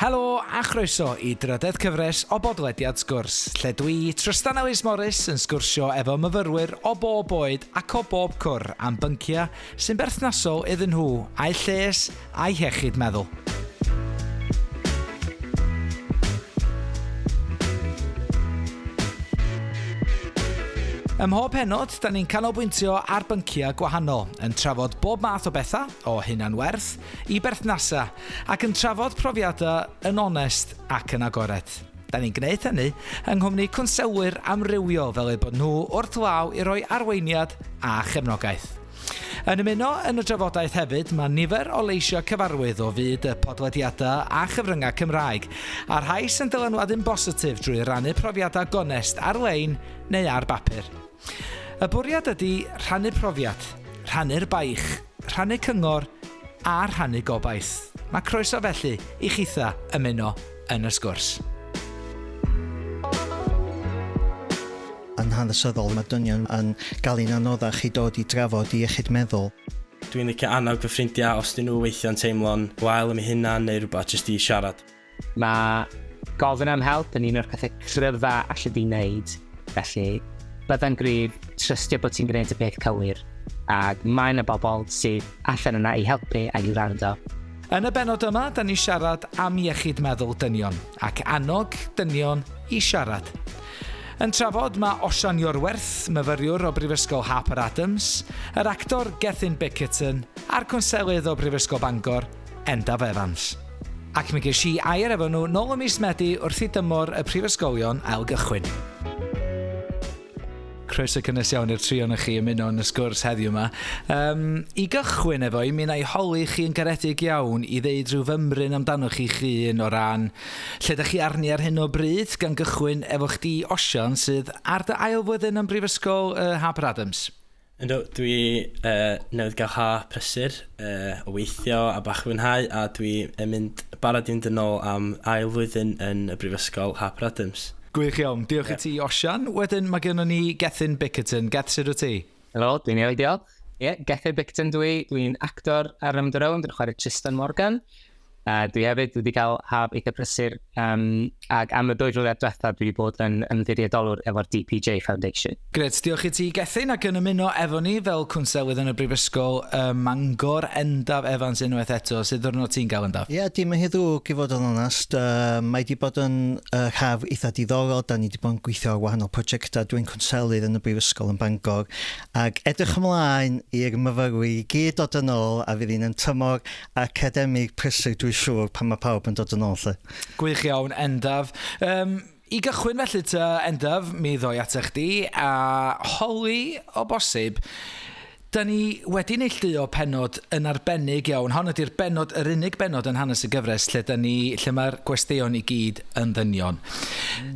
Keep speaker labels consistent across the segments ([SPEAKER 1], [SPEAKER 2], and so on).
[SPEAKER 1] Helo a chroeso i drydedd cyfres o bodlediad Sgwrs, lle dwi, Trystan Ellis Morris, yn sgwrsio efo myfyrwyr o bob oed ac o bob cwr am bynciau sy'n berthnasol iddyn nhw, a'u lles a'u hiechyd meddwl. Ym mhob pennod, da ni'n canolbwyntio ar bynciau gwahanol, yn trafod bob math o bethau, o hunan-werth i berthnasau, ac yn trafod profiadau yn onest ac yn agored. Da ni'n gwneud hynny yng nghwmni cwnselwyr amrywiol fel eu bod nhw wrth law i roi arweiniad a chefnogaeth. Yn ymuno yn y drafodaeth hefyd mae nifer o leisiau cyfarwydd o fyd y podlediadau a chyfryngau Cymraeg, a rhai sy'n dylanwadu'n bositif drwy rannu profiadau gonest ar-lein neu ar bapur. Y bwriad ydy rhannu profiad, rhannu'r baich, rhannu cyngor a rhannu gobaith. Mae croeso felly i chitha ymuno yn y sgwrs.
[SPEAKER 2] Yn hanesyddol, mae dynion yn gael hi'n anoddach i dod i drafod iechyd meddwl.
[SPEAKER 3] Dwi'n licio annog fy ffrindiau os 'dyn nhw weithiau'n teimlo'n wael am eu hunan neu rhywbeth jyst i siarad.
[SPEAKER 4] Mae gofyn am help yn un o'r pethau cryfa alli di wneud, felly bydda'n gryf, trystio bod ti'n gwneud y peth cywir, ac mae 'na bobl sydd allan yna i helpu a i wrando.
[SPEAKER 1] Yn y bennod yma, da ni'n siarad am iechyd meddwl dynion, ac annog dynion i siarad. Yn trafod mae Osian Iorwerth, myfyriwr o Brifysgol Harper Adams, yr actor Gethin Bickerton, a'r cwnselydd o Brifysgol Bangor, Endaf Evans. Ac mi ges i air efo nhw nôl ym mis Medi wrth i dymor y prifysgolion ailgychwyn. Croeso cynnes iawn i'r tri ohonoch chi ymuno yn y sgwrs heddiw yma. Um, I gychwyn efo i, mi wna i holi chi yn garedig iawn i ddeud rhyw fymryn amdanoch chi'ch hun o ran lle ydych chi arni ar hyn o bryd, gan gychwyn efo chdi, Osian, sydd ar dy ail flwyddyn yn Brifysgol Harper Adams.
[SPEAKER 3] Yndw, dwi uh, newydd gael ha prysur uh, o weithio a bach fwynhau a dwi yn mynd barod i fynd yn ôl am ail flwyddyn yn y Brifysgol Harper Adams.
[SPEAKER 1] Gwych iawn, diolch yeah. i ti Osian. Wedyn mae gennym ni Gethin Bickerton. Geth, sut wyt ti?
[SPEAKER 4] Helo, dwi'n iawn, diolch. Ie, yeah, Gethin Bickerton dwi, dwi'n actor ar Rownd a Rownd, yn chwarae Tristan Morgan. Dwi hefyd wedi cael haf eitha prysur, ac am y ddwy flynedd diwethaf dwi wedi bod yn ymddiriedolwr efo'r DPJ Foundation.
[SPEAKER 1] Grêt, diolch i ti Gethin, ac yn ymuno efo ni fel cwnselydd yn y Brifysgol ym Mangor, Endaf Evans unwaith eto. Sut ddiwrnod ti'n gael Endaf?
[SPEAKER 2] Ie, dim yn rhy ddrwg i fod yn onest. Mae 'di bod yn haf eitha diddorol, 'da ni 'di bod yn gweithio ar wahanol prosiectau, dwi'n cwnselydd yn y Brifysgol yn Bangor, ac edrych ymlaen i'r myfyrwyr i gyd dod yn ôl a fydd hi'n yn tymor Academig prysur dwi siŵr pan mae pawb yn dod yn ôl 'lly.
[SPEAKER 1] Gwych iawn, Endaf. Um, I gychwyn felly ta, Endaf, mi ddoi ata chdi a holi o bosib. Da ni wedi neilltuo pennod yn arbennig iawn. Hon ydy'r bennod, yr unig bennod yn hanes y gyfres lle da ni, lle mae'r gwesteion i gyd yn ddynion.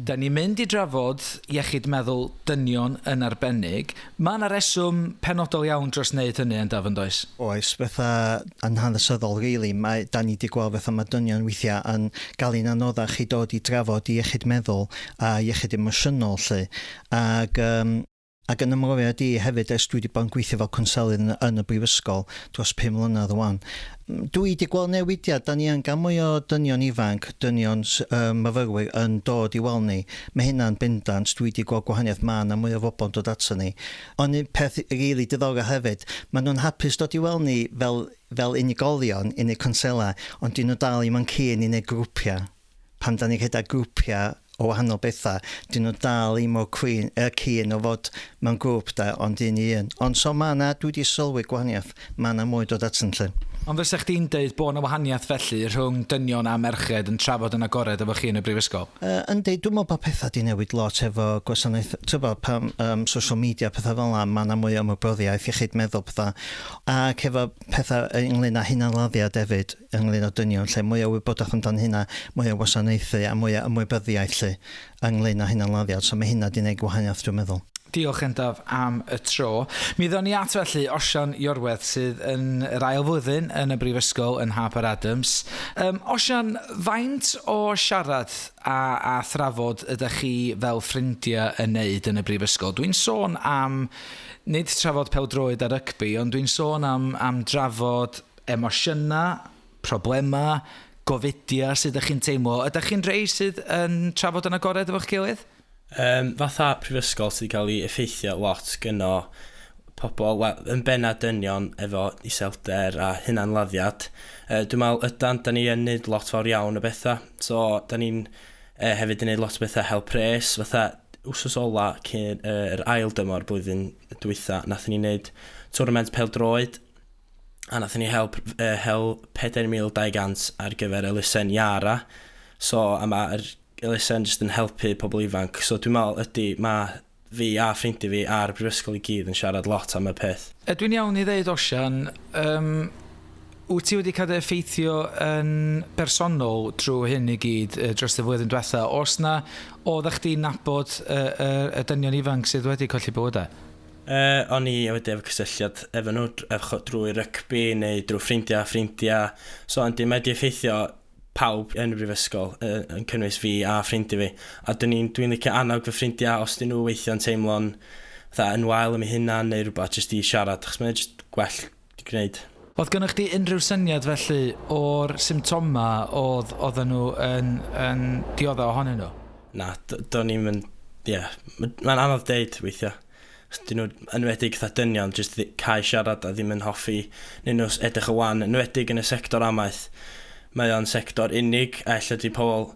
[SPEAKER 1] Da ni'n mynd i drafod iechyd meddwl dynion yn arbennig. Mae 'na reswm penodol iawn dros wneud hynny Endaf, yn does?
[SPEAKER 2] Oes, fatha yn hanesyddol rili, mae, 'dan ni 'di gweld fatha ma' dynion weithia' yn ga'l hi'n anoddach i dod i drafod iechyd meddwl a iechyd emosiynol 'lly, ag yym ag yn 'y mhrofiad i hefyd ers dwi 'di bod yn gweithio fel cwnselydd yn yn y brifysgol dros pum mlynedd ŵan, Dwi 'di gweld newidiad, 'da ni yn gael mwy o dynion ifanc, dynion yy myfyrwyr yn dod i weld ni, ma' hynna'n bendant, dwi 'di gweld gwahaniaeth, ma' 'na mwy o fobl yn dod ato ni. Ond un peth rili diddorol hefyd, ma' nhw'n hapus dod i weld ni fel fel unigolion i neud cwnsela, ond 'dyn nhw dal i'm yn keen i neud grwpia. Pan 'da ni'n rhedeg grwpia o wahanol betha, 'dyn nhw dal i'm mor cwîn yy keen o fod mewn grŵp 'de, ond un i un. Ond so ma' 'na, dwi 'di sylwi gwahaniaeth, ma' 'na mwy dod atynt 'lly.
[SPEAKER 1] Ond fysa chdi'n deud bo' 'na wahaniaeth felly rhwng dynion a merched yn trafod yn agored efo chi yn y brifysgol?
[SPEAKER 2] Yy yndi, dwi'n me'wl bo' petha 'di newid lot efo gwasanaeth, t'bo' pan yym social media petha fel 'na, ma' 'na mwy o ymwybyddiaeth iechyd meddwl petha, ac efo petha ynglyn â hunanladdiad efyd. ynglyn â dynion lle, mwy o wybodaeth amdan hynna, mwy o wasanaethu a mwy o ymwybyddiaeth 'lly ynglyn â hunanladdiad, so mae hynna 'di neud gwahaniaeth dwi'n meddwl.
[SPEAKER 1] Diolch Endaf am y tro. Mi ddown ni at felly Osian Iorwerth sydd yn yr ail flwyddyn yn y brifysgol yn Harper Adams. Um, Osian, faint o siarad a, a thrafod ydych chi fel ffrindiau yn neud yn y brifysgol? Dwi'n sôn am, nid trafod pêl-droed a rygbi, ond dwi'n sôn am, am drafod emosiynau, problemau, Gofidia sydd ydych chi'n teimlo. Ydych chi'n rei sydd yn trafod yn agored efo'ch gilydd?
[SPEAKER 3] Fatha prifysgol sydd wedi cael ei effeithio lot gyno pobl, wel, yn benna dynion efo iselder a hunanladdiad. Dwi'n meddwl ydan, da ni yn neud lot fawr iawn o bethau. So, da ni'n hefyd yn neud lot o bethau hel pres, fatha wsos ola cyn yr ail dymor blwyddyn dwytha, nathon ni neud tournament pêl-droed, a nathon ni hel 4,200 ar gyfer elusen Iara. So, a mae'r elusen jyst yn helpu pobl ifanc. So, dwi'n meddwl ydy, mae fi a ffrindiau fi a'r brifysgol i gyd yn siarad lot am y peth.
[SPEAKER 1] Ydw i'n iawn i ddeud, Osian, wyt ti wedi cael dy effeithio yn bersonol drwy hyn i gyd dros y flwyddyn diwetha? Oes na, oeddech chdi'n nabod y dynion ifanc sydd wedi colli bywydau?
[SPEAKER 3] O'n i wedi efo cysylltiad efo nhw drwy rygbi neu drwy ffrindiau. So, yndi, mae wedi effeithio pawb yn y brifysgol, yn cynnwys fi a ffrindiau fi. A dwi'n licio annog fy ffrindiau os dyn nhw weithio'n teimlo'n fatha yn wael am eu hunan neu rhywbeth, jyst i siarad, achos mae'n jyst gwell i gwneud.
[SPEAKER 1] Oedd gennych chdi unrhyw syniad felly o'r symptoma oedden nhw yn dioddef ohonyn nhw?
[SPEAKER 3] Na, do'n i'm yn... Ie, yeah, mae'n anodd deud weithiau. Dyn nhw, yn enwedig fatha dynion, jyst cael siarad a ddim yn hoffi, neu nhw edrych yn wan, yn enwedig yn y sector amaeth. Mae o'n sector unig, a ella di pobl,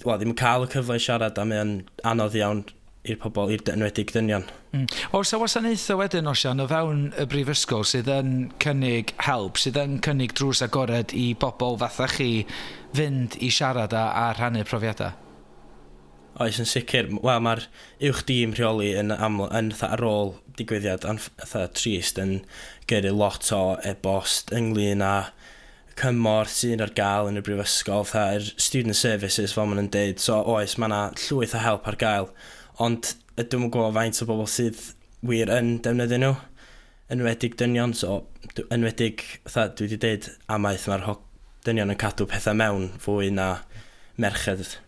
[SPEAKER 3] wel, ddim yn cael y cyfle i siarad, a mae o'n anodd iawn i'r pobl, i'r enwedig dynion.
[SPEAKER 1] Oes 'na wasanaethau wedyn, Osian, o fewn y brifysgol sydd yn cynnig help, sydd yn cynnig drws agored i bobl fatha chi fynd i siarad a rhannu profiadau?
[SPEAKER 3] Oes, yn sicr. Wel, mae'r uwch dîm rheoli yn aml, yn fatha ar ôl digwyddiad fatha trist yn gyrru lot o e-bost ynglyn â cymorth sydd ar gael yn y brifysgol, fatha'r student services fel maen nhw'n deud. So oes, mae yna llwyth o help ar gael, ond dwi'm yn gwybod faint o bobl sydd wir yn defnyddio nhw, yn enwedig dynion. So, enwedig, fatha dwi wedi deud, amaeth, mae'r dynion yn cadw pethau mewn fwy na merched.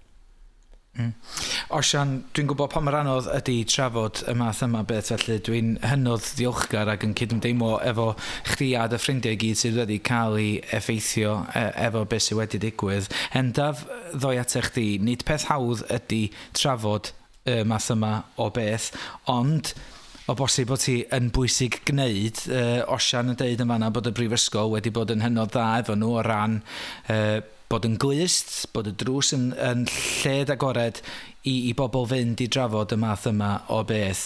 [SPEAKER 1] Osian, dwi'n gwybod pa mor anodd ydy trafod y math yma beth, felly dwi'n hynod ddiolchgar ac yn cydymdeimlo efo chdi a dy ffrindiau i gyd sydd wedi cael ei effeithio efo beth sydd wedi digwydd. Endaf ddoi ata chdi, nid peth hawdd ydy trafod y math yma o beth, ond o bosib bod ti yn bwysig gwneud. Osian yn deud yn fanna bod y brifysgol wedi bod yn hynod dda efo nhw o ran bod yn glust, bod y drws yn lled agored i bobl fynd i drafod y math yma o beth.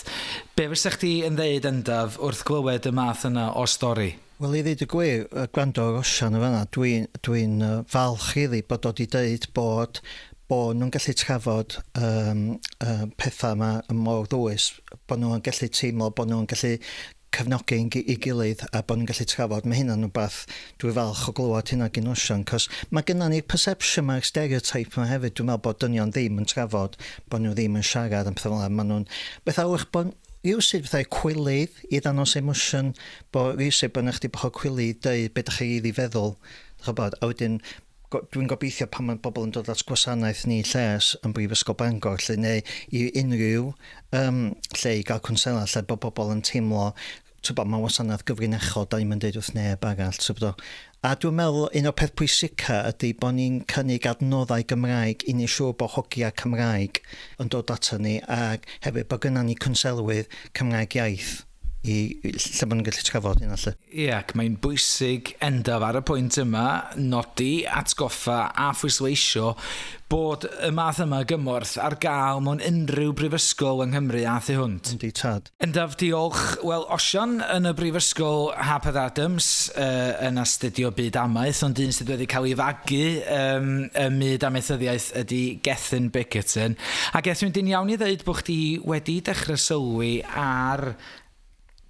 [SPEAKER 1] Be fysa chdi yn ddeud, Endaf, wrth glywed y math yna o stori?
[SPEAKER 2] Wel, i ddeud y gwir, gwrando ar Osian yn fanna, dwi'n dwi falch rili bod o wedi deud bod nhw'n gallu trafod pethau yma yn mor ddwys, bod nhw'n gallu teimlo, bod nhw'n gallu cefnogi i gilydd a bod nhw'n gallu trafod. Mae hynna'n rhywbeth dwi'n falch o glywed hynna gen Osian, cos mae gynna ni'r perception mae'r stereotype yma hefyd. Dwi'n meddwl bod dynion ddim yn trafod, bod nhw ddim yn siarad am pethau fel yna. Maen nhw'n bethau wrth bod rhywsut fatha cwilydd i ddangos emotion, bod rhywsut bod yna chdi bach o cwilydd dweud beth ydych chi rili feddwl. Ch'bod, a wedyn dwi'n gobeithio pan mae bobl yn dod at gwasanaeth ni lles yn Brifysgol Bangor lle, neu i unrhyw lle i gael cwnsela, lle bod bobl yn teimlo, ti'n mae wasanaeth gyfrinachol, da ni'n deud wrth neb arall, ti'n bod. A dwi'n meddwl un o'r peth pwysica ydy bod ni'n cynnig adnoddau Gymraeg i ni siŵr bod hogia Cymraeg yn dod ato ni, ac hefyd bod gynna ni cwnselwyr Cymraeg iaith i lle maen nhw'n gallu trafod hynna lle.
[SPEAKER 1] Ie, ac mae'n bwysig, Endaf, ar y pwynt yma nodi, atgoffa a phwysleisio bod y math yma o gymorth ar gael mewn unrhyw brifysgol yng Nghymru a thu hwnt.
[SPEAKER 2] Yndi, tad.
[SPEAKER 1] Endaf, diolch. Wel, Osian yn y brifysgol Harper Adams yn astudio byd amaeth, ond un sydd wedi cael ei fagu ym myd amaethyddiaeth ydy Gethin Bickerton. A Gethin, di'n iawn i ddweud bod chdi wedi dechrau sylwi ar,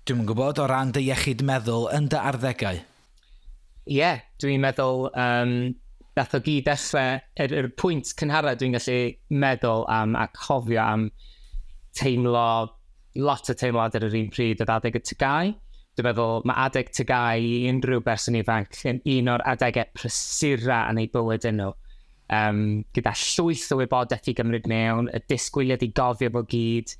[SPEAKER 1] dwi'm yn gwybod, o ran dy iechyd meddwl yn dy arddegau?
[SPEAKER 4] Ie, yeah, dwi'n meddwl, nath o gyd dechrau, yr pwynt cynhara dwi'n gallu meddwl am a cofio am teimlo, lot o teimlad ar yr un pryd oedd adeg y TGAU. Dwi'n meddwl mae adeg TGAU i unrhyw berson ifanc yn un o'r adegau prysura yn ei bywyd nhw. Gyda llwyth o wybodaeth i gymryd mewn, y disgwyliad i gofio fo gyd,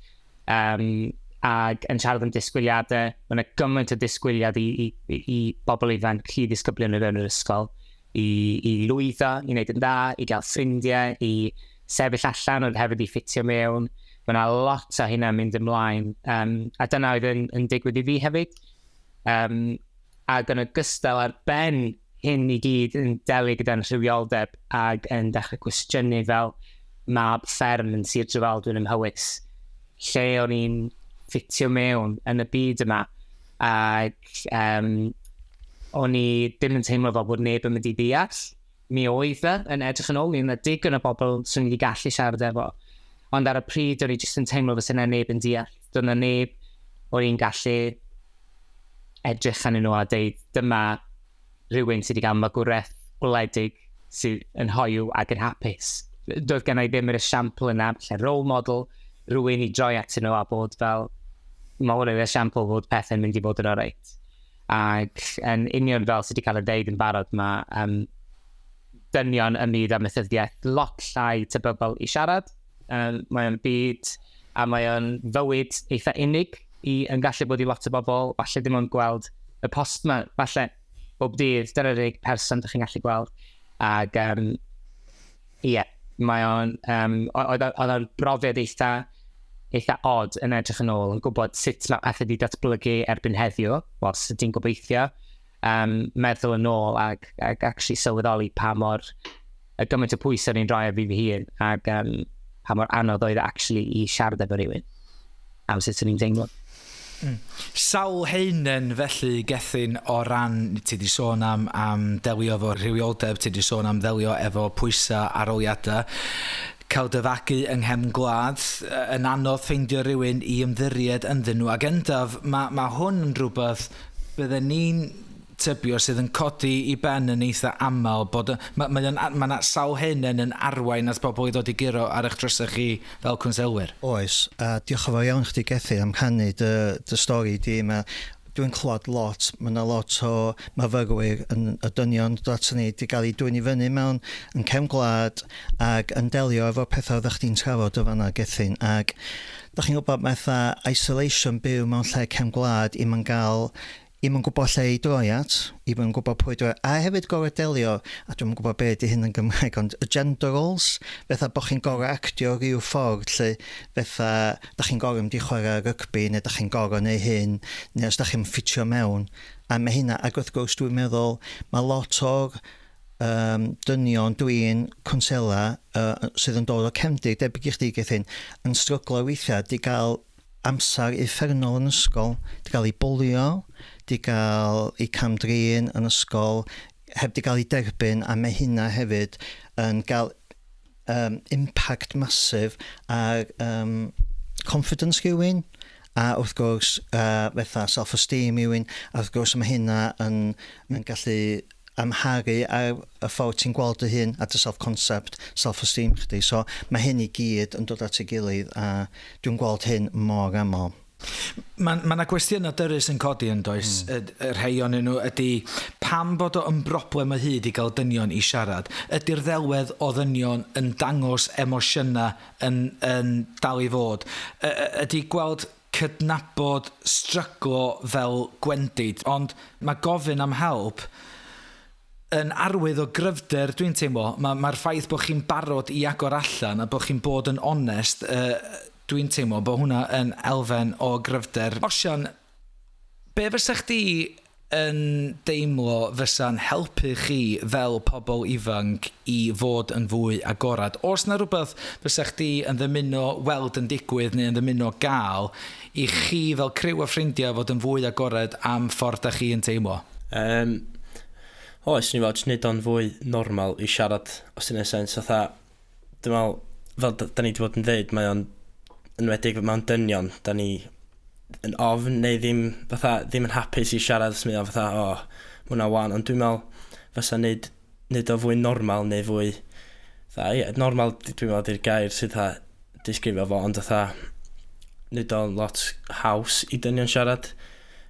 [SPEAKER 4] ac yn siarad am disgwyliadau, mae yna gymaint o disgwyliad i bobl ifanc, i ddisgyblion yn yr ysgol. i lwyddo, i wneud yn dda, i gael ffrindiau, i sefyll allan, ond hefyd i ffitio mewn. Mae yna lot o hynna'n mynd ymlaen. A dyna oedd yn digwydd i fi hefyd. Ac yn ogystal ar ben hyn i gyd yn delio gyda'n rhywioldeb ac yn dechrau cwestiynu fel mab fferm yn Sir Drefaldwyn ym Mhowys, lle o'n i'n ffitio mewn yn y byd yma, ac o'n i ddim yn teimlo fel bod neb yn mynd i ddeall. Mi oedd e yn edrych yn ôl, mi oedd 'na digon o bobl 'swn i wedi gallu siarad efo, ond ar y pryd o'n i jyst yn teimlo fysa 'na neb yn deall, doedd 'na neb o'n i'n gallu edrych arnyn nhw a deud dyma rhywun sydd wedi cael magwraeth gwledig sydd yn hoyw ac yn hapus. Doedd gen i ddim yr esiampl yna, falle role model, rhywun i droi atyn nhw a bod fel, mae hwn yn esiampl fod pethau'n mynd i fod yn oreit. Ac yn union fel sydd wedi cael ei ddeud yn barod, mae dynion ym myd amaethyddiaeth lot llai tebygol i siarad. Mae o'n byd a mae o'n fywyd eitha unig i yn gallu bod i lot o bobl, falle ddim ond gweld y postman, falle bob dydd, dyna'r unig person ydych chi'n gallu gweld. Ac ie, yeah, mae o'n, oedd o'n brofiad eitha odd yn edrych yn ôl, yn gwybod sut mae pethau wedi datblygu erbyn heddiw, wel, sut ti'n gobeithio, meddwl yn ôl ac actually sylweddoli pa mor y gymaint o pwysau ni'n rhoi ar fi fy hun ac pa mor anodd oedd actually i siarad efo rhywun am sut o'n i'n teimlo.
[SPEAKER 1] Sawl haenen felly, Gethin, o ran, ti di sôn am delio efo rhywioldeb, ti di sôn am ddelio efo pwysau arholiadau, cael dy fagu yng nghefn gwlad, yn anodd ffeindio rhywun i ymddiried ynddyn nhw. Ac endaf, mae hwn yn rhywbeth bydden ni'n tybio sydd yn codi i ben yn eitha aml, bod mae 'na sawl haenen yn arwain at bobl i ddod i guro ar eich drysau chi fel cwnselwyr.
[SPEAKER 2] Oes, a diolch yn fawr iawn chdi, Gethin, am rhannu dy stori di. Dwi'n clywed lot, mae yna lot o myfyrwyr yn y dynion dod at ni wedi cael eu dwyn i fyny mewn yn cefn gwlad ac yn delio efo pethau oeddech chdi'n trafod o fanna, Gethin, ac da chi'n gwybod, mae fatha isolation byw mewn lle cefn gwlad i'm yn gael i'm yn gwybod lle i droi at, i'm yn gwybod pwy droi, a hefyd gorau delio, a dwi'm yn gwybod be ydy hyn yn Gymraeg, ond y gender roles, fatha bod chi'n gorau actio rhyw ffordd, lle fatha, da chi'n gorau mynd i chwarae rygbi, neu da chi'n gorau neu hyn, neu os da chi'n ffitio mewn. A mae hynna, ac wrth gwrs dwi'n meddwl, mae lot o'r dynion dwi'n cwnsela sydd yn dod o cefndir debyg i chdi, Gethin, yn stryglo weithiau, di gael amser uffernol yn ysgol, di gael ei bwlio, di gael ei cam-drin yn ysgol, heb di gael ei derbyn, a mae hynna hefyd yn gael impact massive ar confidence rhywun, a wrth gwrs fatha self-esteem rhywun, a wrth gwrs mae hynna yn gallu amharu ar y ffordd ti'n gweld dy hun a dy self-concept, self-esteem chdi. So mae hyn i gyd yn dod at ei gilydd a dwi'n gweld hyn mor aml.
[SPEAKER 1] Mae 'na gwestiynau dyrys yn codi yn does? Y rhai ohonyn nhw ydy pam bod o yn broblem o hyd i gael dynion i siarad? Ydy'r ddelwedd o ddynion yn dangos emosiynau yn dal i fod? Ydy gweld cydnabod stryglo fel gwendid, ond mae gofyn am help yn arwydd o gryfder, dwi'n teimlo. Mae'r ffaith bod chi'n barod i agor allan a bod chi'n bod yn onest, dwi'n teimlo bod hwnna yn elfen o gryfder. Osian, be fysa chdi yn deimlo fysa'n helpu chi fel pobl ifanc i fod yn fwy agorad? Oes na rhywbeth fysa chdi yn ddymuno weld yn digwydd neu yn ddymuno gael i chi fel criw o ffrindiau fod yn fwy agored am ffordd da chi yn teimlo?
[SPEAKER 3] Oes, ni fel, jyst neud o'n fwy normal i siarad, os yna'n sens, fatha, dwi'n meddwl, fel da ni wedi bod yn dweud, mae o'n, enwedig mewn dynion, da ni yn ofn neu ddim, fatha, ddim yn hapus i siarad, os mae o fatha, o, oh, ma hwnna wan, ond dwi'n meddwl, fysa neud o fwy normal neu fwy, fatha, ie, normal, dwi'n meddwl, di'r gair sydd fatha, disgrifio fo, ond fatha, neud o'n lot haws i dynion siarad.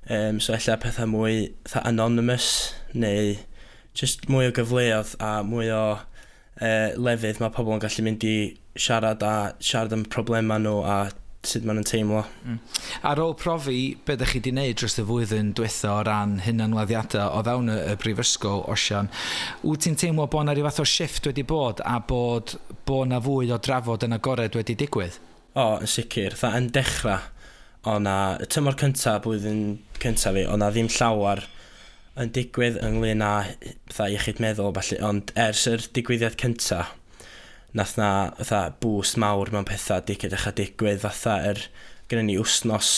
[SPEAKER 3] So ella pethau mwy fatha anonymous, neu just mwy o gyfleoedd a mwy o lefydd mae pobl yn gallu mynd i siarad a siarad am problemau nhw a sut maen nhw'n teimlo.
[SPEAKER 1] Ar ôl profi be ydych chi wedi wneud dros y flwyddyn diwetha o ran hunanladdiadau o fewn y brifysgol, Osian, wyt ti'n teimlo bod 'na ryw fath o shift wedi bod a bod 'na fwy o drafod yn agored wedi digwydd?
[SPEAKER 3] O, yn sicr. Fatha yn dechrau, o na, y tymor cyntaf, blwyddyn cyntaf fi, o na ddim llawer yn digwydd ynglyn â fatha iechyd meddwl a ballu, ond ers yr digwyddiad cyntaf, nath na fatha boost mawr mewn pethau dechrau digwydd, fatha gynnon ni wsnos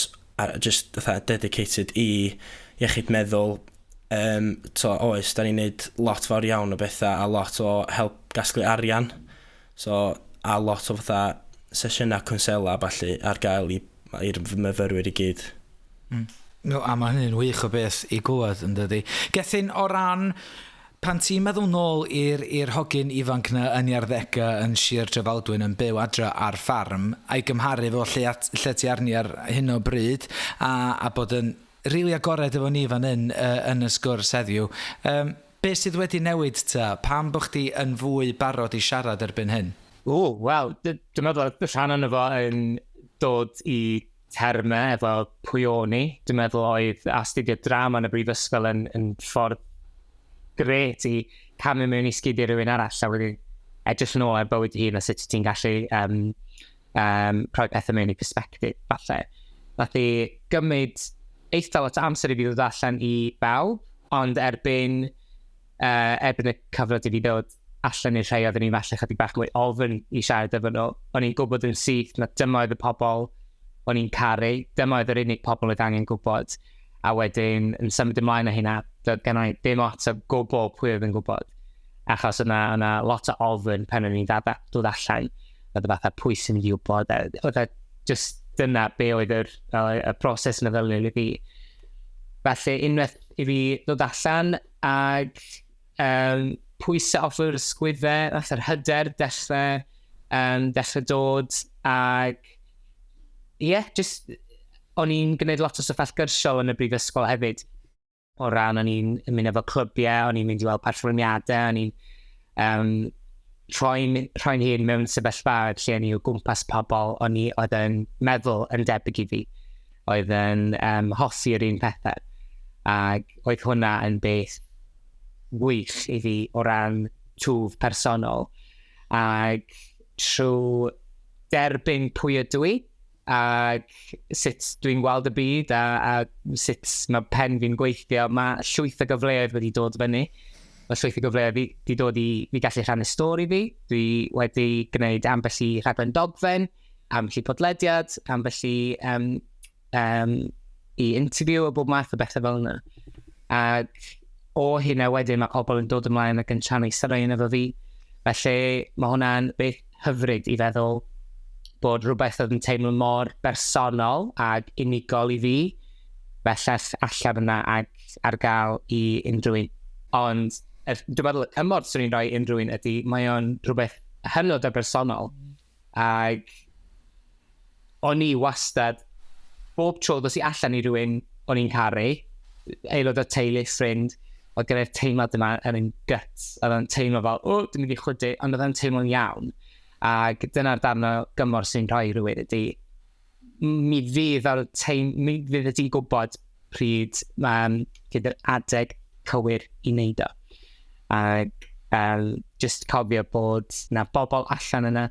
[SPEAKER 3] just fatha dedicated i iechyd meddwl. To, oes, da ni'n neud lot fawr iawn o bethau a lot o help gasglu arian. So, a lot o fatha sesiynau cwnsela ballu ar gael i'r myfyrwyr i gyd.
[SPEAKER 1] No, a mae hynny'n wych o beth i glywed, yn dydi. Gethin, o ran, pan ti'n meddwl nôl i'r hogyn ifanc na yn ei arddegau yn Sir Drefaldwyn yn byw adra ar ffarm, a'i gymharu fo lle ti arni ar hyn o bryd, a bod yn rili agored efo ni fan hyn yn y sgwrs heddiw. Be sydd wedi newid ta? Pam bod chdi yn fwy barod i siarad erbyn hyn?
[SPEAKER 4] O, wel, dwi'n meddwl rhan ono fo yn dod i termau efo pwy o'n i. Dwi'n meddwl oedd astudio drama yn y brifysgol yn ffordd gret i camu mewn i sgidiau rhywun arall a wedyn edrych yn ôl ar bywyd dy hun a sut ti'n gallu rhoi pethau mewn i perspective, falle. Nath i gymryd eitha lot o amser i fi ddod allan i bawb, ond erbyn y cyfnod i fi ddod allan i'r rhai oedden ni falle chydig bach mwy ofn i siarad efo nhw, o'n i'n gwybod yn syth na dyma oedd y pobl o'n i'n caru, dyma oedd yr unig pobl oedd angen gwybod, a wedyn yn symud ymlaen o hynna, doedd gen i ddim lot o gwbl pwy oedd yn gwybod, achos yna lot o ofn pan o'n i'n dod allan, oedd y fatha pwy sy'n mynd i wybod, oedd e just dyna be oedd y broses meddyliol i fi. Felly unwaith i fi ddod allan ag pwysau off yr ysgwyddau, nath yr hyder dechrau dod ag ie, yeah, just o'n i'n gwneud lot o stwff allgyrsiol yn y brifysgol hefyd. O ran o'n i'n mynd efo clybiau, o'n i'n mynd i weld perfformiadau, o'n i'n rhoi'n hun mewn sefyllfaoedd lle o'n i o gwmpas pobl o'n i oedd yn meddwl yn debyg i fi, oedd yn hoffi'r un pethau. Ac oedd hwnna yn beth wych i fi o ran twf personol. Ac trwy derbyn pwy ydw i, ac sut dwi'n gweld y byd a sut mae pen fi'n gweithio, mae llwyth o gyfleoedd wedi dod fyny. Mae llwyth o gyfleoedd wedi dod i fi gallu rhannu stori fi. Dwi wedi gwneud ambell i rhaglen dogfen, ambell i podlediad, ambell i i interview a bob math o bethau fel yna. Ac o hynna wedyn mae pobl yn dod ymlaen ac yn rhannu straeon efo fi. Felly mae hwnna'n beth hyfryd i feddwl bod rhywbeth oedd yn teimlo mor bersonol ac unigol i fi, bellach allan yna ac ar gael i unrhyw un. Ond dwi'n meddwl y cymorth swn i'n rhoi unrhyw un ydy, mae o'n rhywbeth hynod o bersonol. Ac o'n i wastad, bob tro ddos i allan i rhywun o'n i'n caru, aelod o teulu, ffrind, oedd gyda'r teimlad yma yn ein gut. Oedd o'n teimlo fel, o, dwi'n mynd i chwydu, ond oedd o'n teimlo'n iawn. Ac dyna'r darn o gymorth sy'n rhoi rhywun ydy, mi fydd ti'n gwybod pryd gyda'r adeg cywir i wneud o. Ac just cofio bod na bobl allan yna,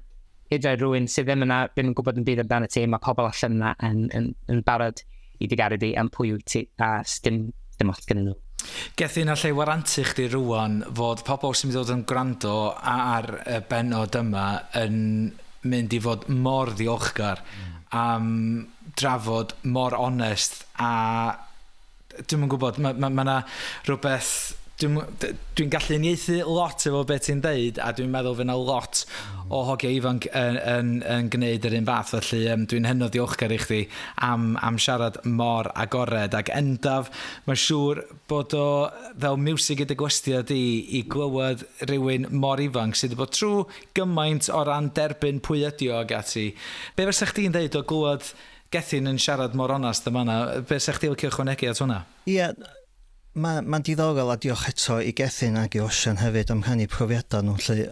[SPEAKER 4] hyd yn oed rhywun sydd ddim yna, ddim yn gwybod yn byd amdano ti, mae pobl allan yna yn barod i dy garu di am pwy wyt ti, a dim ots gyda nhw.
[SPEAKER 1] Gethin, allai warantu chdi rwan fod pobl sy'n mynd i ddod yn gwrando ar y bennod yma yn mynd i fod mor ddiolchgar am drafod mor onest, a dwi'm yn gwybod, ma 'na rhywbeth, dwi'n gallu uniaethu lot efo beth ti'n deud, a dwi'n meddwl fydd 'na lot o hogiau ifanc yn gwneud yr un fath, felly dwi'n hynod ddiolchgar i chdi am siarad mor agored, ac Endaf, mae'n siŵr bod o fel miwsig i dy gwestia di i glywed rhywun mor ifanc sydd wedi bod trwy gymaint o ran derbyn pwy ydi o ag ati. Be fysa chdi'n deud o glywed Gethin yn siarad mor onast yma yna? Be fysa chdi licio ychwanegu at hwnna?
[SPEAKER 2] Ie, Mae'n ma diddorol, a diolch eto i Gethin ac i Osian hefyd am rhannu profiadau nhw. Lly.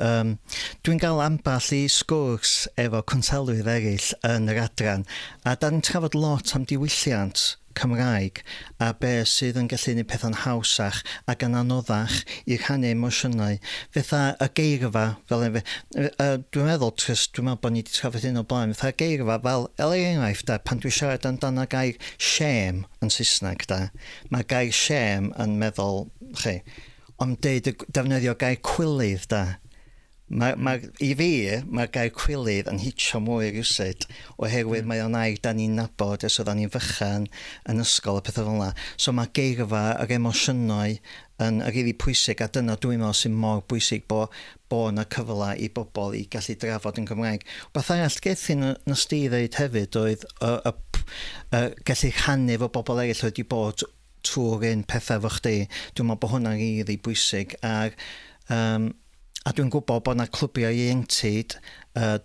[SPEAKER 2] Dwi'n gael ambell i sgwrs efo cwnselwyr eraill yn yr adran, a da ni'n trafod lot am diwylliant Cymraeg a be sydd yn gallu gwneud pethau'n hawsach ac yn anoddach i rhannu emosiynau. Fatha y geirfa, fel dwi'n meddwl, Trys, dwi'n meddwl bod ni wedi trafod hyn o blaen, fatha geirfa, fel er enghraifft, da, pan dwi'n siarad amdano gair shame yn Saesneg, da, mae gair shame yn meddwl, chi, ond deud, defnyddio gair cwilydd, da, I fi, mae'r gair cwilydd yn hitio mwy rywsut, oherwydd mae o'n air da ni'n nabod ers oeddan ni'n fychan yn ysgol a pethau fel yna. So mae geirfa, yr emosiynau yn rili pwysig, a dyna dwi'n meddwl sy'n mor bwysig bo 'na cyfle i bobl i gallu drafod yn Gymraeg. Beth arall, Gethin, nes di ddeud hefyd oedd y gallu rhannu efo bobl eraill wedi bod trwy'r un pethau efo chdi. Dwi'n meddwl bod hwnna'n rili bwysig. A dwi'n gwybod bod yna clwbiau ieuenctid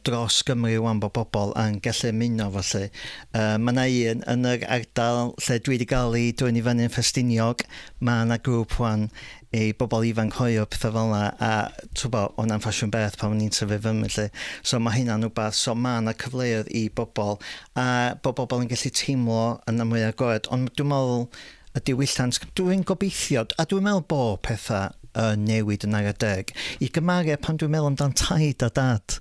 [SPEAKER 2] dros Gymru wan bod bobl yn gallu ymuno felly. Mae yna un yn yr ardal lle dwi wedi gael ei dwyn i fyny yn Ffestiniog. Mae yna grŵp wan i bobl ifanc hoyw, pethau fel yna, a ti'n hwnna'n ffasiwn beth pan o'n i'n tyfu fyny felly. So mae hynna'n rhywbeth, so mae yna cyfleoedd i bobl, a bod bobl yn gallu teimlo yn mwy agored. Ond dwi'n meddwl y diwylliant, dwi'n gobeithio, a dwi'n meddwl bod pethau yn newid yn ara deg. I gymharu pan dwi'n meddwl amdan taid a dad,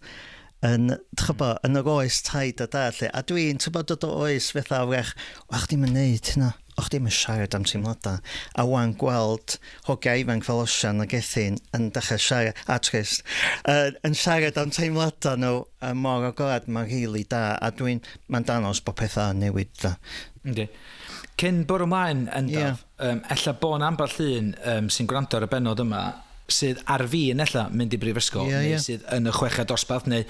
[SPEAKER 2] yn, chybo, yn yr oes taid a dad, lle, a dwi'n, ti'n dod o oes fatha wrach, o, chdi'm yn neud hynna, o, chdi'm yn siarad am teimladau. A wan gweld hogia ifanc fel Osian a Gethin yn dechrau siarad, a Trist, yn siarad am teimladau nhw mor agored, mae'n rili da, a mae'n dangos bod pethau yn newid da.
[SPEAKER 1] Yndi. Cyn bwrw ymlaen, Endaf, ella bod 'na ambell un sy'n gwrando ar y bennod yma sydd ar fin ella mynd i brifysgol, neu sydd yn y chweched dosbarth, neu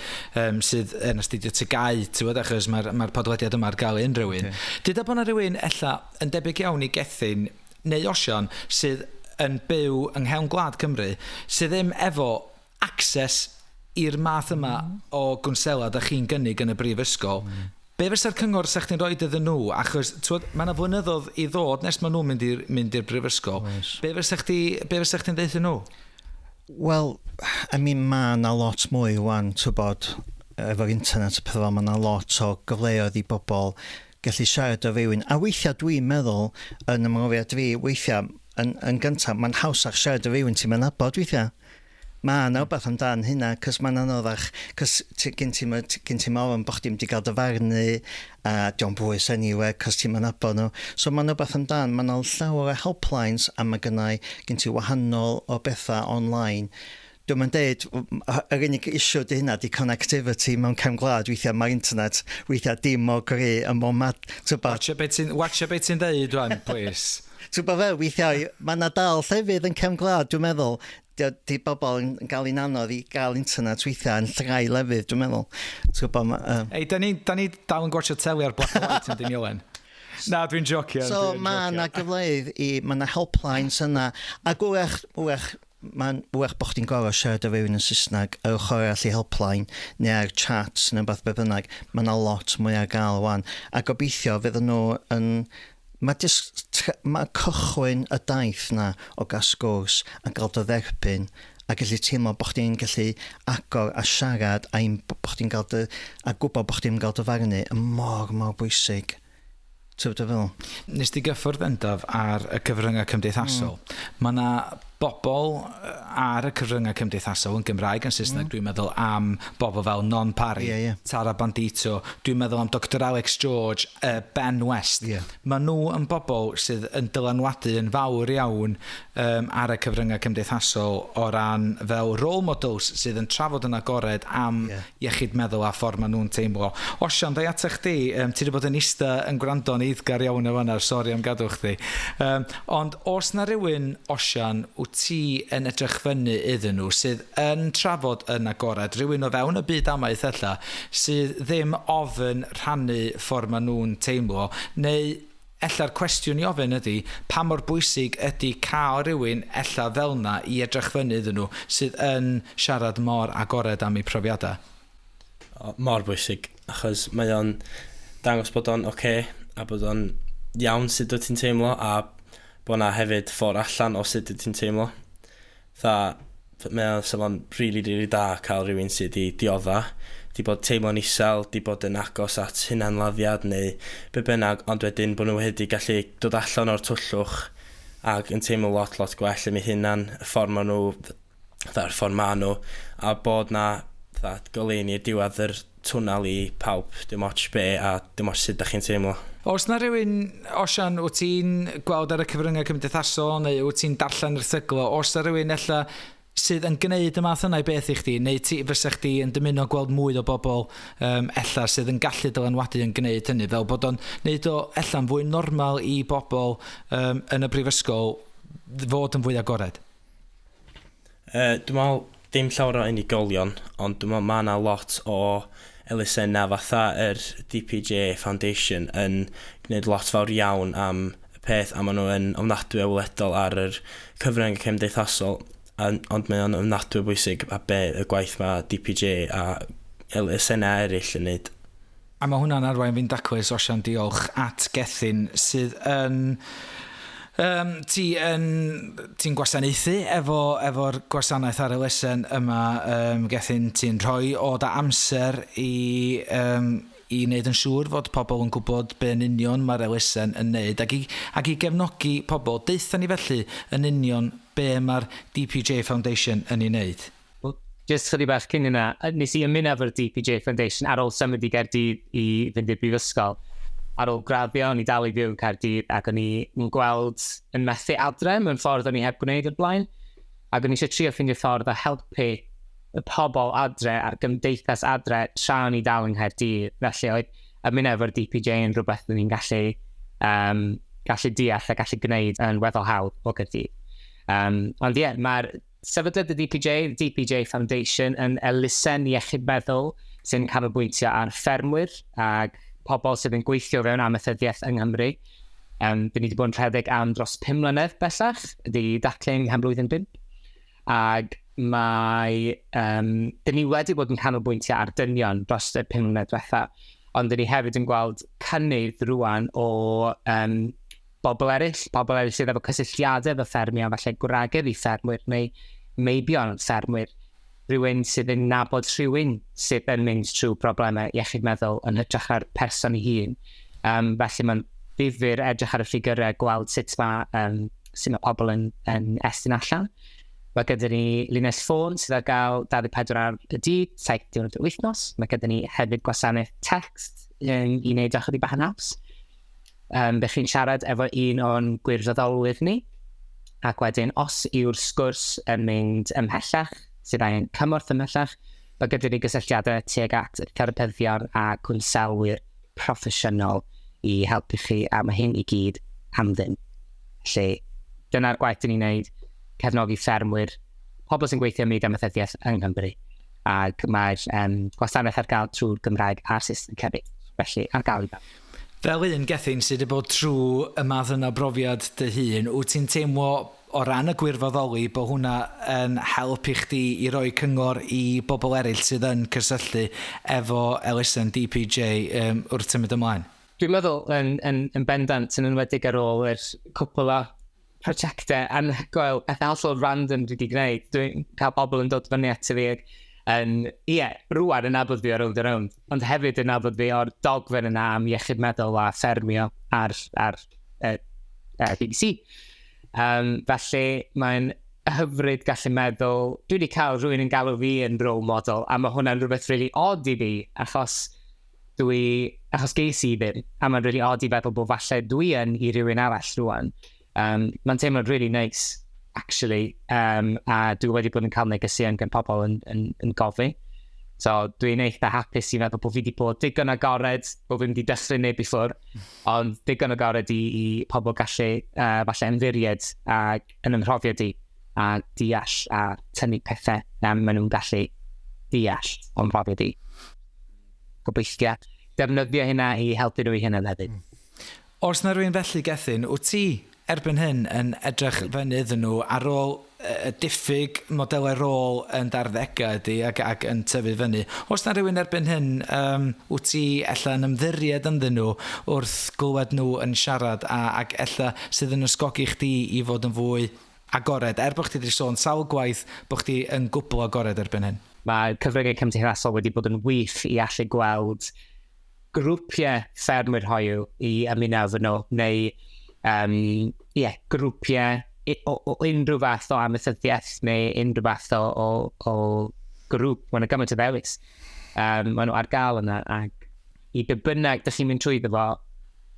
[SPEAKER 1] sydd yn astudio TGAU, ti'n gwbod, achos mae'r podlediad yma ar gael i unrhyw un. Duda bod 'na rhywun ella yn debyg iawn i Gethin neu Osian sydd yn byw yng nghefn gwlad Cymru, sydd ddim efo access i'r math yma o gwnsela da chi'n gynnig yn y brifysgol. Be fysa'r cyngor sa chdi'n rhoi iddyn nhw? Achos twod, mae yna flynyddoedd i ddod nes maen nhw'n mynd i'r brifysgol. Be fysa chdi'n deud nhw?
[SPEAKER 2] Wel, I mean, mae yna lot mwy wan, ti'n bod, efo'r internet a pethau fel, mae yna lot o gyfleoedd i bobl gallu siarad o rywun. A weithiau dwi'n meddwl, yn ymrofiad fi, weithiau, yn gyntaf, mae'n hawsach siarad o rywun ti'n nabod weithiau. Mae yna wbeth amdan hynna, cos mae'n anoddach, cos gen ti'n ofn bod chdi'n mynd i gael dy farnu, a dio'm bwys anyway, cos ti'n nabod nhw. So mae'n wbeth amdan, mae yna llawer o helplines, a mae gen ti wahanol o bethau online. Dwi'n mynd deud, yr unig issue di hynna di connectivity mewn cefn gwlad, weithiau mae'r internet, weithiau dim mor gry, yn mor mad.
[SPEAKER 1] Watcha beth ti'n deud, rwan, please.
[SPEAKER 2] Ti'n fel, weithiau, mae yna dal llefydd yn cefn gwlad, dwi'n meddwl, di bobl yn gael un anodd i gael internet weithiau yn llai lefydd, dwi'n meddwl.
[SPEAKER 1] Ei, da ni dal yn gwatchio teli ar black and white yn Deiniolen. Na, dwi'n jocio.
[SPEAKER 2] So, mae yna gyfleoedd i, mae yna helplines yna, ac wrach, mae'n wrach bod chdi'n gorfod siarad efo rhywun yn Saesneg ar ochr arall i helpline neu ar chat neu beth bynnag, mae yna lot mwy ar gael wan. A gobeithio fydden nhw yn... Mae cychwyn y daith na o gael sgwrs a gael dy dderbyn a gallu teimlo bod chdi'n gallu agor a siarad a bod chdi'n gael dy, a gwybod bod chdi'n gael dy farnu yn mor, mor bwysig. Ti'n gwybod fel?
[SPEAKER 1] Nes di gyffwrdd, Endaf, ar y cyfryngau cymdeithasol. Mae yna bobl ar y cyfryngau cymdeithasol yn Gymraeg, yn Saesneg, dwi'n meddwl am bobl fel Non Parry, Tara Bandito, dwi'n meddwl am Dr Alex George, Ben West. Mae nhw yn bobl sydd yn dylanwadu yn fawr iawn ar y cyfryngau cymdeithasol o ran fel role models sydd yn trafod yn agored am iechyd meddwl a ffordd maen nhw'n teimlo. Osian, dau ata chdi, ti wedi bod yn ista yn gwrando'n eiddgar iawn o fanna, sori am gadw chdi. Ond os na rhywun, Osian, wyt ti yn edrych fyny iddyn nhw sydd yn trafod yn agored, rhywun o fewn y byd amaeth ella, sydd ddim ofyn rhannu ffordd maen nhw'n teimlo, neu ella'r cwestiwn i ofyn ydy, pa mor bwysig ydy cael rhywun ella fel na i edrych fyny iddyn nhw sydd yn siarad mor agored am eu profiadau?
[SPEAKER 3] O, mor bwysig, achos mae o'n dangos bod o'n oce, a bod o'n iawn sut wyt ti'n teimlo, a Bod 'na hefyd ffordd allan o sut wyt ti'n teimlo. Fatha, mae o'n safon rili, rili da cael rhywun sydd wedi diodda, 'di bod teimlo'n isel, 'di bod yn agos at hunanladdiad neu be bynnag, ond wedyn bod nhw wedi gallu dod allan o'r twllwch ac yn teimlo lot, lot gwell am eu hunan, y ffordd maen nhw, fatha'r ffordd maen nhw, a bod 'na fatha goleuni ar diwedd yr twnnel i pawb, dim ots be a dim ots sut dach chi'n teimlo.
[SPEAKER 1] Oes 'na rywun, Osian, wyt ti'n gweld ar y cyfryngau cymdeithasol neu wyt ti'n darllen erthyglau, oes 'na rywun ella sydd yn gwneud y math yna i beth i chdi, neu ti, fysa chdi yn dymuno gweld mwy o bobl um, ella sydd yn gallu dylanwadu yn gwneud hynny, fel bod o'n neud o ella'n fwy normal i bobl um, yn y brifysgol fod yn fwy agored?
[SPEAKER 3] Dwi'n meddwl dim llawer o unigolion, ond dwi'n meddwl mae yna lot o elusennau fatha yr DPJ Foundation yn gwneud lot fawr iawn am y peth a maen nhw yn ofnadwy o weledol ar yr cyfryngau cymdeithasol, ond mae o'n ofnadwy o bwysig a be y gwaith mae DPJ a elusennau eraill yn neud.
[SPEAKER 1] A mae hwnna'n arwain fi'n daclus, Osian, diolch, at Gethin, sydd yn... Um, ti yn, ti'n gwasanaethu efo, efo'r gwasanaeth ar elusen yma, Gethin, ti'n rhoi o da amser i, i wneud yn siŵr fod pobl yn gwybod be yn union mae'r elusen yn wneud ac i, ac i gefnogi pobl. Deutha ni felly yn union be mae'r DPJ Foundation yn ei wneud.
[SPEAKER 4] Wel, jyst chydig bach cyn hynna, nes i ymuno efo'r DPJ Foundation ar ôl symud i Gaerdydd i fynd i'r brifysgol. Ar ôl graddio, o'n i dal i fyw yn Caerdydd ac o'n i'n gweld yn methu adre mewn ffordd o'n i heb gwneud o'r blaen. Ac o'n i eisiau trio ffeindio ffordd o helpu y pobl adre a'r gymdeithas adre tra o'n i dal yng Nghaerdydd. Felly oedd ymuno efo'r DPJ yn rhywbeth o'n i'n gallu, um, gallu deall a gallu gwneud yn weddol hawdd o Gaerdydd. Ond ie, yeah, mae'r sefydliad y DPJ, DPJ Foundation, yn elusen iechyd meddwl sy'n canolbwyntio ar ffermwyr ac pobl sydd yn gweithio fewn amaethyddiaeth yng Nghymru. Dyn ni wedi bod yn rhedeg am dros 5 mlynedd bellach, wedi dathlu yng mhlwyddyn 5. Ac mae, dyn ni wedi bod yn canolbwyntio ar dynion dros y 5 mlynedd diwetha, ond dyn ni hefyd yn gweld cynnydd rwan o bobl eraill, pobl eraill sydd efo cysylltiadau efo ffermio, falle gwragedd i ffermwyr neu meibion ffermwyr, rhywun sydd yn nabod rhywun sydd yn mynd trwy problemau iechyd meddwl yn hytrach na'r person ei hun. Felly mae'n ddifyr edrych ar y ffigurau, gweld sut mae, sut mae pobl yn estyn allan. Mae gyda ni linell ffôn sydd ar gael 24 awr y dydd, 7 diwrnod yr wythnos. Mae gyda ni hefyd gwasanaeth text i wneud ychydig bach yn haws. Be chi'n siarad efo un o'n gwirfoddolwyr ni, ac wedyn os yw'r sgwrs yn mynd ymhellach, sydd angen cymorth ymhellach, mae gyda ni gysylltiadau tuag at therapyddion a cwnselwyr proffesiynol i helpu chi, a mae hyn i gyd am ddim. Felly, dyna'r gwaith dyn ni'n neud, cefnogi ffermwyr, pobl sy'n gweithio ym myd amaethyddiaeth yng Nghymru, ac mae'r gwasanaeth ar gael trwy'r Gymraeg a'r Saesneg hefyd, felly ar gael i bawb.
[SPEAKER 1] Fel un, Gethin, sydd wedi bod trwy y math yna brofiad dy hun, wyt ti'n teimlo o ran y gwirfoddoli bod hwnna yn help i chdi i roi cyngor i bobl eraill sydd yn cysylltu efo elusen DPJ wrth symud ymlaen?
[SPEAKER 4] Dwi'n meddwl yn bendant, yn enwedig ar ôl yr cwpl o prosiectau anhygoel, pethau hollol random dwi wedi gwneud. Dwi'n cael pobl yn dod fyny ato fi ac yn, ie, rwan yn nabod fi o Rownd a Rownd, ond hefyd yn nabod fi o'r dogfen yna am iechyd meddwl a ffermio ar BBC. Felly mae'n hyfryd gallu meddwl, dwi wedi cael rhywun yn galw fi yn role model, a mae hwnna'n rhywbeth really odd i fi, achos ges i ddim, a mae'n really odd i feddwl bod falle dwi yn i rhywun arall rwan. Mae'n teimlo'n really nice, actually, a dwi wedi bod yn cael negeseuon gan pobl yn gofyn. So dwi'n eitha hapus i feddwl bod fi wedi bod digon agored, bod fi'n wedi dychryn neb i ffwrdd, ond digon agored i pobl gallu falle ymddiried ac yn ymhrofiad i a deall a tynnu pethau na maen nhw'n gallu deall o'n mhrofiad i. Gobeithio defnyddio hynna i helpu nhw i hynny hefyd.
[SPEAKER 1] Oes na rhywun felly, Gethin, wyt ti erbyn hyn yn edrych fyny iddyn nhw ar ôl y diffyg modelau rôl yn darddegau ydy ac, ac yn tyfu fyny. Oes na rhywun erbyn hyn wyt ti ella yn ymddiried ynddyn nhw wrth glywed nhw yn siarad a, ac ella sydd yn ysgogi chdi i fod yn fwy agored, er bod chdi wedi sôn sawl gwaith bod chdi yn gwbl agored erbyn hyn?
[SPEAKER 4] Mae cyfryngau cymdeithasol wedi bod yn wych i allu gweld grwpiau ffermwyr hoiw i ymuno efo nhw, neu yeah, grwpiau o unrhyw fath o amaethyddiaeth neu unrhyw fath o grŵp. Mae'n yna gymaint o ddewis. Maen nhw ar gael yna, ac i be bynnag ydych chi'n mynd trwy fo,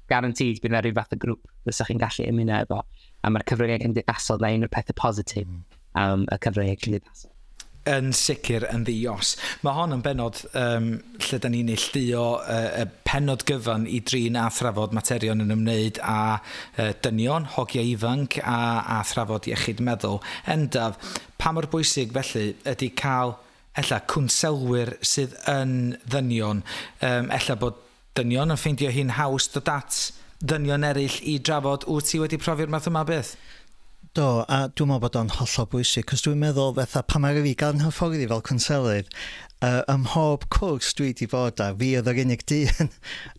[SPEAKER 4] guaranteed bydd yna rhyw fath o grŵp fysa chi'n gallu ymuno efo. A mae'r cyfryngau cymdeithasol na un o'r pethau positif am y cyfryngau cymdeithasol.
[SPEAKER 1] Yn sicr yn ddi-os. Mae hon yn benod lle da ni'n neilltuo y penod gyfan i drin a thrafod materion yn ymwneud â dynion, hogiau ifanc a thrafod iechyd meddwl. Endaf, pa mor bwysig felly ydy cael ella cwnselwyr sydd yn ddynion, ella bod dynion yn ffeindio hi'n haws dod at ddynion eraill i drafod. Wyt ti wedi profi'r math yma beth?
[SPEAKER 2] Do, a dwi'n meddwl bod o'n hollol bwysig, cos dwi'n meddwl fatha pan mae fi gael yn hyfforddi fel cwnselydd, ym mhob cwrs dwi wedi bod ar, fi oedd yr unig dyn,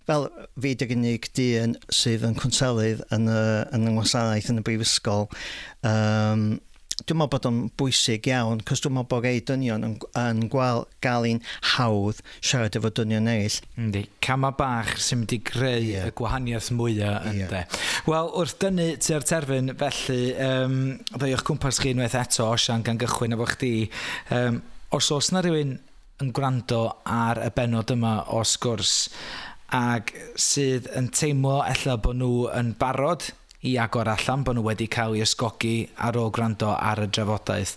[SPEAKER 2] fel fi ydy'r unig dyn sydd yn cwnselydd yn y ngwasanaeth yn y brifysgol. Dwi'n meddwl bod o'n bwysig iawn, cos dwi'n meddwl bod rei dynion yn gael un hawdd siarad efo dynion eraill.
[SPEAKER 1] Yndi, cama bach sy'n mynd i greu y gwahaniaeth mwyaf, ynde. Wel, wrth dynnu tua'r terfyn, felly, ddoi o'ch cwmpas chi unwaith eto, Osian, gan gychwyn efo chdi. Os oes na rhywun yn gwrando ar y bennod yma o sgwrs ac sydd yn teimlo ella bod nhw yn barod i agor allan, bod nhw wedi cael eu ysgogi ar ôl gwrando ar y drafodaeth,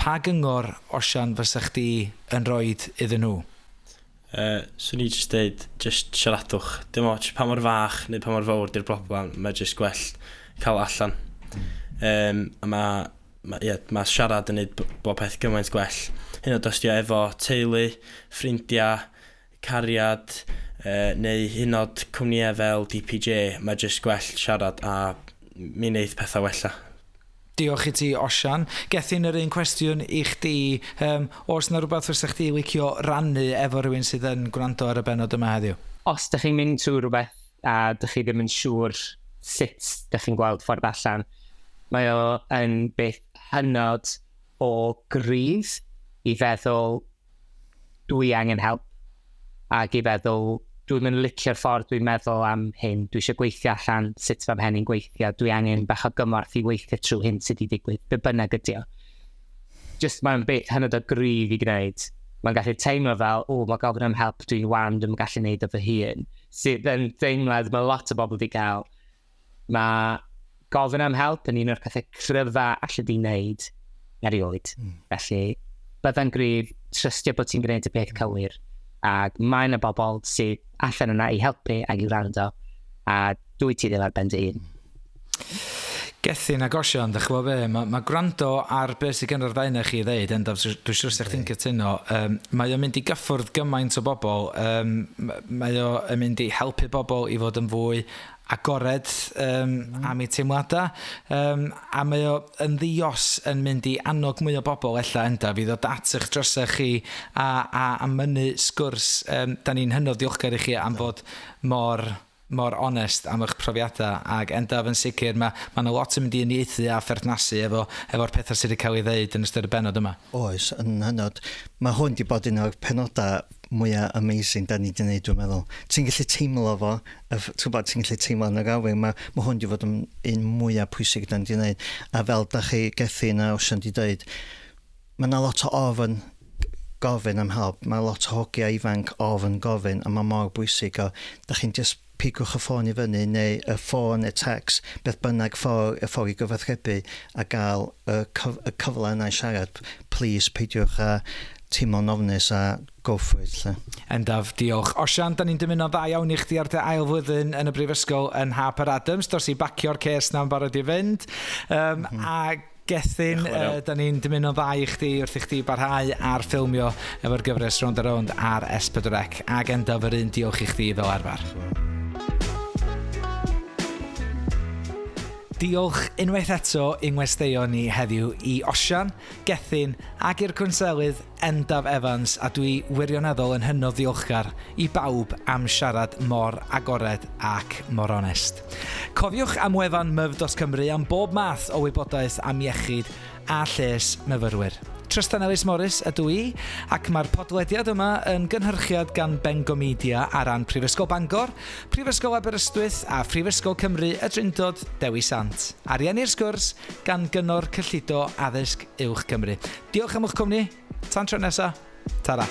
[SPEAKER 1] pa gyngor, Osian, fysa chdi yn rhoid iddyn nhw?
[SPEAKER 3] Swn i just deud, just siaradwch. Dim ots pa mor fach neu pa mor fawr di'r broblem, mae just gwell cael allan. A mae yeah, ma siarad yn neud bob peth gymaint gwell. Hyn oed os di o efo teulu, ffrindiau, cariad, neu hyn oed cwmnïau fel DPJ, mae just gwell siarad a mi wneith pethau wella.
[SPEAKER 1] Diolch i ti, Osian. Gethin, yr un cwestiwn i chdi. Oes na rhywbeth fysa chdi licio rannu efo rhywun sydd yn gwrando ar y bennod yma heddiw?
[SPEAKER 4] Os ydych chi'n mynd trwy rhywbeth a ydych chi ddim yn siŵr sut ydych chi'n gweld ffordd allan, mae o yn beth hynod o gryf i feddwl dwi angen help, ac i feddwl dwi'n mynd licio'r ffordd dwi'n meddwl am hyn, dwi eisiau gweithio allan sut mae mhen i'n gweithio, dwi angen bach o gymorth i weithio trwy hyn sydd wedi digwydd, be bynnag ydi o. Just mae'n beth hynod o gryf i gwneud. Mae'n gallu teimlo fel, o, mae gofyn am help, dwi'n wan, dwi'n gallu gwneud o fy hun. Sydd yn deimlad mae lot o bobl wedi cael. Mae gofyn am help yn un o'r pethau cryfa allu di wneud erioed. Felly, bydda'n gryf, trystio bod ti'n gwneud y peth cywir. Ac mae yna bobl sydd allan yna i helpu ac i wrando, a dwi ti ddim ar ben dy hun.
[SPEAKER 1] Gethin ac Osian, dych chi'n gwybod be, mae gwrando ar beth sydd gen yr ddau chi ddeud, Endaf, dwi'n siŵr sa'ch chdi'n cytuno, mae o'n mynd i gyffwrdd gymaint o bobl, mae o'n mynd i helpu bobl i fod yn fwy agored am eu teimladau, a mae o yn ddi-os yn mynd i annog mwy o bobl ella, Endaf, i ddod at eich drysau chi a mynnu sgwrs. Da ni'n hynod diolchgar i chi am fod mor onest am eich profiadau, ac Endaf yn sicr mae yna lot yn mynd i uniaethu a pherthnasu efo'r pethau sydd wedi cael ei ddeud yn ystod y bennod yma.
[SPEAKER 2] Oes, yn hynod. Mae hwn wedi bod un o'r penodau mwyaf amazing da ni wedi gwneud, dwi'n meddwl. Ti'n gallu teimlo fo, ti'n gwybod, ti'n gallu teimlo yn yr awyr, mae hwn wedi fod yn un mwyaf pwysig da ni wedi gwneud. A fel da chi Gethin a Osian wedi dweud, mae yna lot o ofn gofyn am help, mae lot o hogiau ifanc ofn gofyn, a mae mor bwysig o, da chi'n just pigwch y ffôn i fyny, neu y ffôn, y text, beth bynnag ffordd, y ffordd i gyfathrebu a gael y cyfle yna i siarad. Please, peidiwch â teimlo'n ofnus a go for it. Lle.
[SPEAKER 1] Endaf, diolch. Osian, da ni'n dymuno dda iawn i chdi ar dy ail flwyddyn yn y brifysgol yn Harper Adams. Dos i bacio'r ces na'n barod i fynd. A Gethin,
[SPEAKER 3] Diolch yn fawr iawn.
[SPEAKER 1] Da ni'n dymuno dda i chdi wrth i chdi barhau ar ffilmio efo'r gyfres Rownd a Rownd ar S4C. Ac Endaf, yr un diolch i chdi fel arfer. Diolch unwaith eto i'n ngwesteion ni heddiw i Osian, Gethin ac i'r cwnselydd Endaf Evans, a dwi wirioneddol yn hynod ddiolchgar i bawb am siarad mor agored ac mor onest. Cofiwch am wefan myf.cymru am bob math o wybodaeth am iechyd a lles myfyrwyr. Trystan Ellis Morris ydw i, ac mae'r podlediad yma yn gynhyrchiad gan Bengo Media ar ran Prifysgol Bangor, Prifysgol Aberystwyth a Phrifysgol Cymru y Drindod Dewi Sant. Ariennir sgwrs gan Gyngor Cyllido Addysg Uwch Cymru. Diolch am eich cwmni, tan tro nesa, tara.